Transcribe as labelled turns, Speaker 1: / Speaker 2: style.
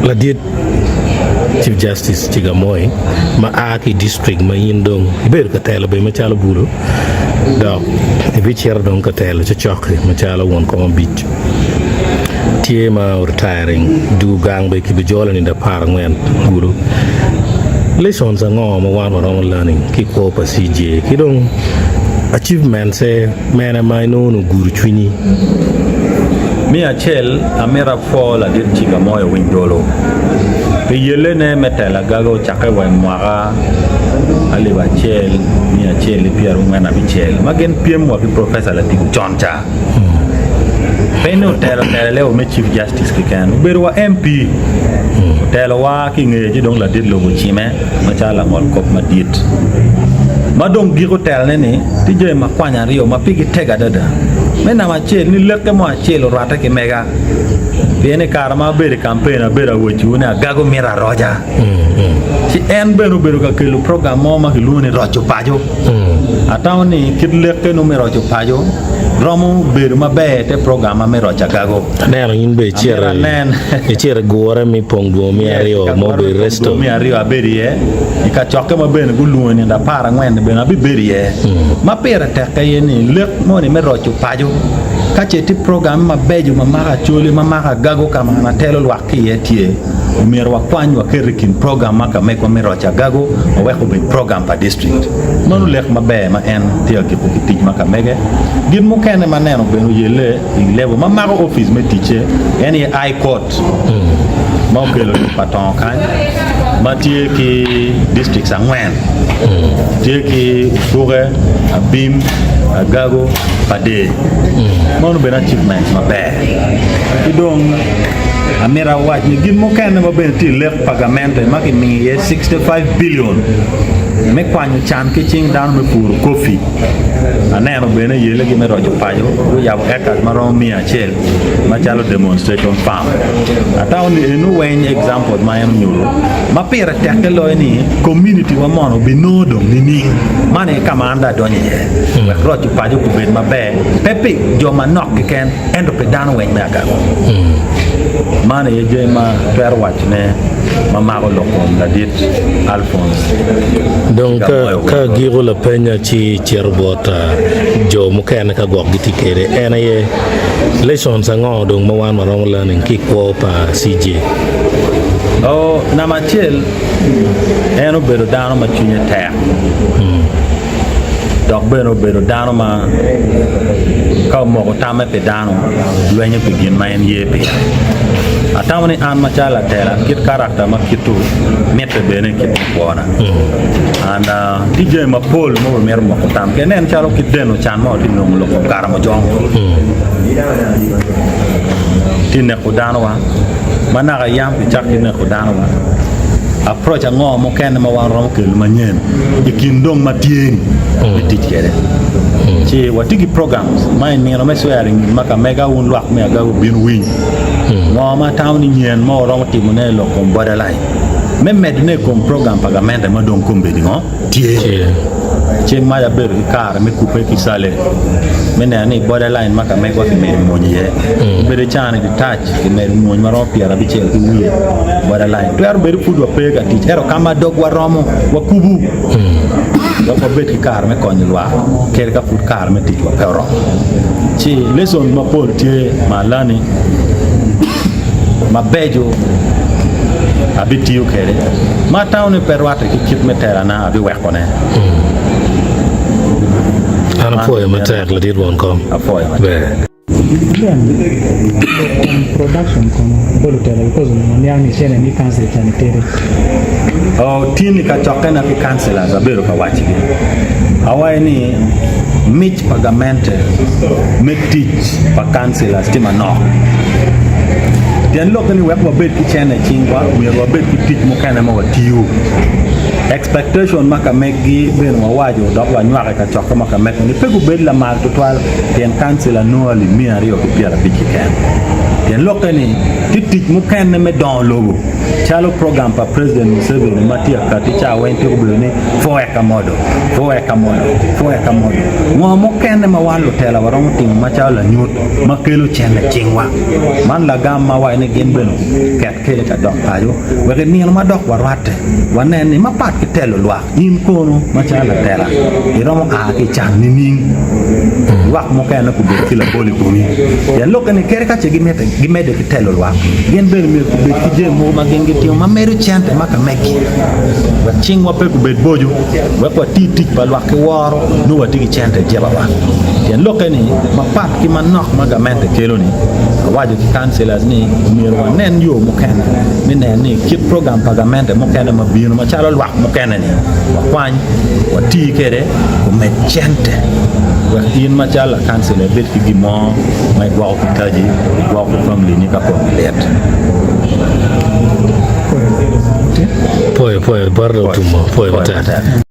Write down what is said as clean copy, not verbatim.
Speaker 1: Ladit Chief Justice Chigamoi ma a ki i district ma in dong ibedo ka telo bene macalo bulo dok ibicito dong ka telo cocok-ki macalo won kom abic tye ma o-retiring dul gang bene kibijolo nino 14 gudo. Lessons ango ma wan waromo learning ki i kwo pa CJ ki dong achievements-e mene ma inongo ni ogudo cwinyi?
Speaker 2: Me acel, amito apwo ladit Cigamoyo Winy Dolo pi yellene me telo agaga ocakke wa i mwaka 1146 ma gin pyem wa ki Professor Latigo con ca. Pe ni otelo telo i level me Chief Justice keken, obedo wa MP. Otelowa ki i ngeye ci dong ladit lobo ocime macalo langol kop madit. Ma dong giko telone ni tye jami makwany aryo ma pigi tego adada. Me namba acel ni lekke mo acel orwatte ki mega pien i kare ma abedo i kampen abedo awocciwu ni agago mito aroca. Ci en bene obedo ka kelo program mo ma kilwongo ni roco paco. Atamo ni kit lekke nongo me roco paco romo bedo maber te program me roco agago.
Speaker 1: Aneno in bene icito
Speaker 2: Amito anen.
Speaker 1: icito i gure me pong dwo me
Speaker 2: Yes,
Speaker 1: aryo
Speaker 2: i
Speaker 1: ma
Speaker 2: kagure
Speaker 1: obedo
Speaker 2: me pong
Speaker 1: resto.
Speaker 2: dwo me aryo abedo iye, i kacokke ma bene gulwongo i nino aparangwen-ni bene abibedo iye. Ma pire tek aye ni lek moni me roco paco, ka ce tye program mabeco ma mako Acholi, ma mako agago ka ma an atelo lwak ki iye tye, omyero wakwany waket i kin program ma ka megwa me roco agago wawek obed program pa district. Meno lek maber ma en tye ka giko ki tic ma ka mege. Gin mukene ma aneno bene oyelle i level ma mako opic me ticce en aye High Court ma okelo lok pa tongo kany ma tye ki districts angwen tye ki Opuke, Abim, Agago, Pader. Meno obedo achievements maber. Ki dong amito awac ni gin mukene ma bene tye i lek pa gamente ma kimiyo iye 65 billion me kwanyo can ki cing dano me puro kopi. Aneno bene yelegi me roco paco guyabo acres ma romo miya acel macalo demonstration farm. Atamo ni eno weng examples ma en onyuto ma pire tekke loyo ni community wa mono obinongo dong nining? Man aye ka ma an dong adonyo iye wek roco paco gubed maber pe pi jo manok keken ento pi dano weng me agago. Man aye jami ma atwero wacone ma mako lok kom ladit Alphonse
Speaker 1: Dong ka,
Speaker 2: Kamoyo
Speaker 1: ka
Speaker 2: Wingo.
Speaker 1: agiko lapenya ci cito bot jo mukene ka gwok gitye kwede en aye lessons ango dong ma wan waromo learning ki i kwo pa CJ?
Speaker 2: Oh, namba acel, en obedo dano ma cwinye tek. Dok bene obedo dano ma ka omoko tamme pi dano, lwenyo pi gin ma en ye pire. Atamo ni an macalo latela, kit karakta ma kit-tu mitte bene i kit me kwona. And tye jami mapol ma wamito moko tam kwede. Nen calo kit deno can ma watye ka nongo lok kom Karamojong tye neko danowa ma naka yam kicako ki neko danowa. Approach ango mukene ma wan romo kelo manyen i kin dong ma tye-ni me tic kwede? Ci watye ki programs ma i nino me swearing ma ka mega wun lwak me agaga wubin wuwiny ngo ma atamo ni nyen ma waromo timone i lok kom borderline me medone i kom program pa gamente ma dong kombeddi ngo tye. Ceng mac abedo ki kare me kubbe ki Sale me neno ni borderline ma ka megwa kimedo mony iye. Obedo i caa ni detach Kimedo mwony ma romo pyerabicel ki wiye borderline. Twero bedo pud wape ka tic ento ka ma dogwa romo wakubu wek wabed ki kare me konyo lwak kadi ka pud kare me ticwa pe oromo. Ci lesson mapol tye ma alani mabeco abitiyo kwede ma atamo ni pe rwatte ki kit me telana abiwekone.
Speaker 1: An apwoyo matek ladit won kom.
Speaker 2: Apwoyo matek.
Speaker 1: Ber.
Speaker 3: Then lok kom production kono bot lutela because onongo aniang ni cene ni council cani tere.
Speaker 2: Oh, tin i kacokkena ki councillors abedo ka wacigi. Awaco ni mic pa gamente me tic pa councillors tye manok. Tyen lokke ni wek wabed ki cene i cingwa, myero wabed ki tic mukene ma watiyo. Expectation ma ka meggi bene wawaco dok wanywako i kacokke ma ka mego ni pe gubed lamal tutwal. Pien kancila nongo alip 250 keken. Tyen lokke ni, tye tic mukene me dongo lobo. Calo program pa President Museveni ma tye akati ca weng tiko bedo ni Foeka modo, foeka modo, foeka modo. Ngo mukene ma wan lutela waromo timo macalo lanyut ma kelo cente i cingwa? Man lagam ma waco ni gin bene oket kede ka dok paco wek i nino ma dok warwatte wanen ni mapat ki telo lwak. In kono, macalo latela, iromo a ki i can nining? Lwak mukene gubed ki labol i komi. Pien lokke ni, kadi ka ce gimedde ki telo lwak, gin bene myero gubed ki jami mogo ma gin gitimo ma medo cente ma ka megi, wek cingwa pe gubed boco, wek wati tic pa lwak ki woro, nongo watye ki cente i jebawa. Pien lokke ni, mapat ki manok ma gamente kelo-ni, awaco ki councillors ni myero wanen yo mukene me neno ni kit program pa gamente mukene ma bino macalo lwak mukene-ni wakwany wati kwede omed cente wek in macalo lakancila ibed ki gin mo ma igwoko ki taji, igwoko ki famili-ni ka komgi lit.
Speaker 1: Pwoyo, pwoyo, bot otumo, pwoyo matek.